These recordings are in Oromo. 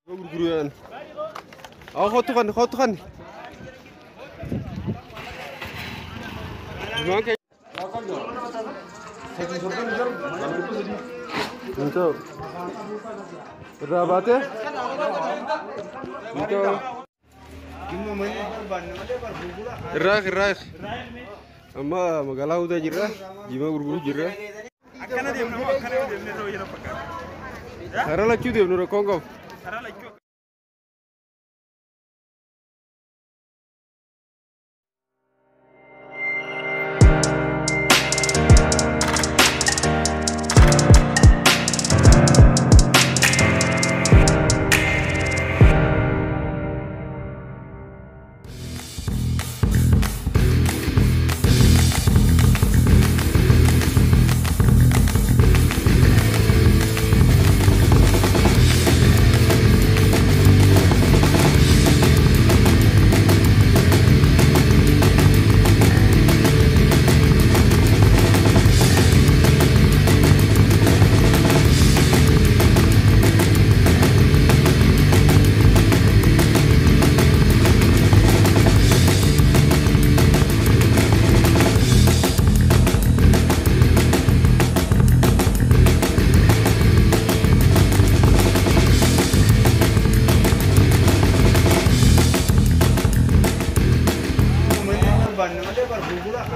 Gurguruu. Haa kottu kan kottu kan. Jimaan kee. Hin ta'u. Irraa baatee? Hin ta'u. Irraa irraa. Amma magaalaa Hudaa jirra. Jimaa gurguruu jirra. Akkana deemna moo akkana yoo deemne ta'uu jala fakkaata. Karaa lachuu deemnu rakkoon qabu. Karaa lachuu.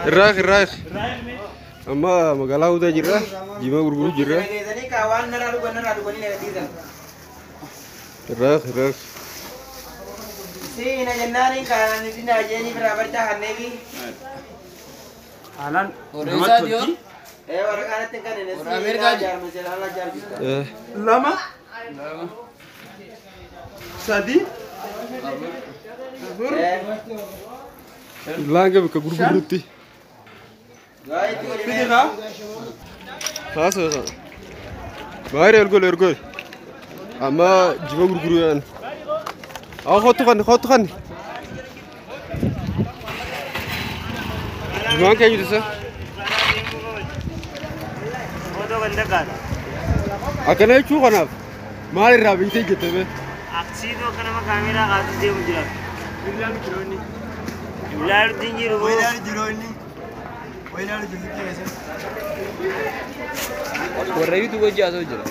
Irraa irraa. Amma magaalaa Hudaa jirra. Jimaa gurguruu jirra. Irraa irraa. Haalaan namatti tolti. Lama. Sadi. Afur. Laanga bakka gurgurutti. Fidi haa. Haasoo. Baay'ee ergol ergol. Amma jima gurguruu yaan. Haa kottu kan kottu kan. Jimaan kee jirtu sa? Akkana jechuu kanaaf maal irraa beektee jette bee? Aksiidoo akka nama kaameeraa kaasuu deemu jira. Ilaaluutti hin jiru boo. Warra YouTube hojii haasa'u jira.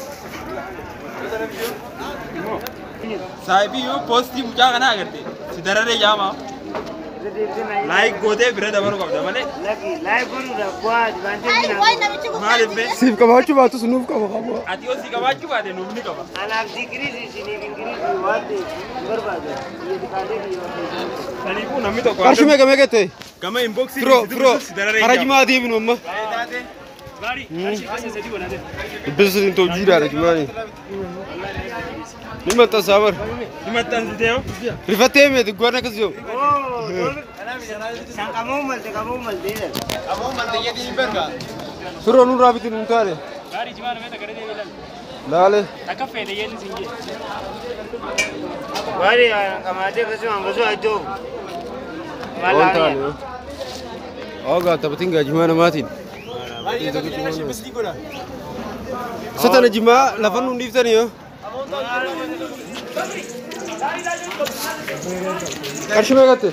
Saayibii yoo poostii mucaa kanaa agarte si dararee jaama. Laayik gootee bira dabaruu qabda malee. Lakki laayik godhuudhaaf bu'aa advaanteejii naa Maaliif bee? Siif qabaachuu baatus nuuf qaba qaba. Ati yoo si qabaachuu baate nuuf ni qaba. Anaaf digiriis isiniif ingiriisii waan ta'eef hin barbaadu. Biyya dikaatee biyya barbaadu. Saniifuu namni tokko Qarshii meeqa meeqa ta'e? gama inboksii Firoo firoo si dararee karaa jaama. jimaa deebinu amma. Dubbisa sadiin ta'u jiidhaadha jimaani. Ni maxxansaa bara. Ni maxxansitee yoo? Rifattee meeti gwaan akkas yoo. San qabuu malte qabuu malte. Firoo nurraa bitin hin taane. Laale. Bari kamaatee akkasuma akkasuma iddoo. Waan taane. Ogaa taphatiin gaa jimaa namaatiin. Satana jimaa lafa nuun dhiiftanii yoo. Qarshii meeqa ta'e?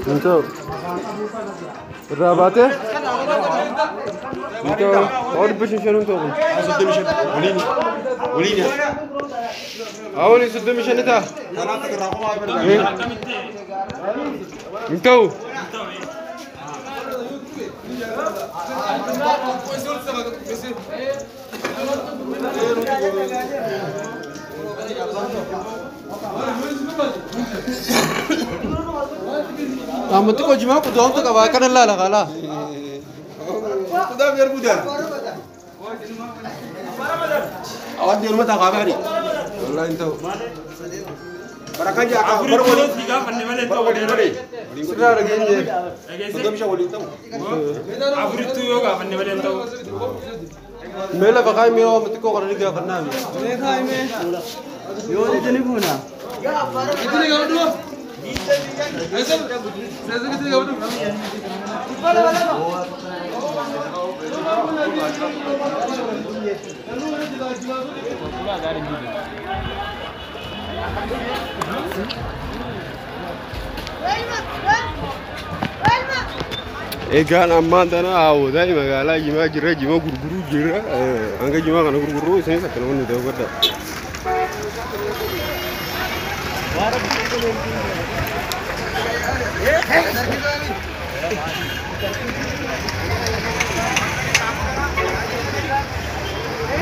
Hin ta'u. Irraa baatee? Hin ta'u. Haa 500 hin ta'u. Haa waliin 35 ta'a. Hin ta'u. Amma xiqqoo jimaa qudaamtu qaba akkana laala qalaa. Qudaam yeroo guddaa. Awwaati yeroo mataa qabaani. Wallahi hin ta'u. Afurii kiiloo si gaafanne malee ta'u. Sirraa dhageenye. Afurittuu yoo gaafanne malee hin ta'u. Mee lafa kaa'e mee waan xiqqoo kana ni gaafannaa. Yoo ni fuuna. Egaan ammaan tana hawwataa magaalaa Jimaa jirra. Jima gurguruu jirra. Hanga jimaa kana gurguruu isinis akka namoonni daawwadha.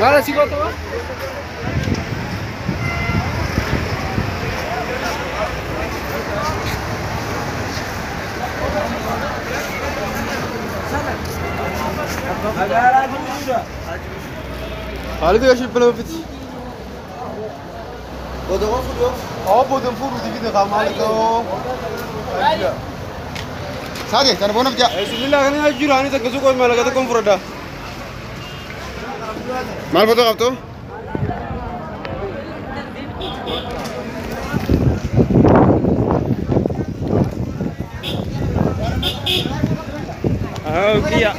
Maal asii gootu? Haalli gashii bila fiti. Boodaan fuudhu dibi qaamaa ta'oo. Sade, kana boona fija. Bismillah kana jiru ani takka suuqoo maallaqa tokkoon fudhadha. Maal foto qabdu? Kiyya.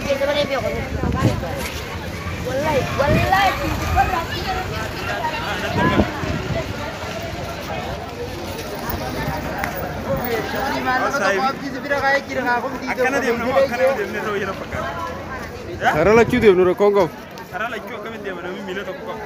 والله Akkana deemna moo akkana yoo deemne irra wayya fakkaata. Karaa lachuu deemnu rakkoon qabu. Karaa lachuu akkamitti deema namni miila tokko qaba.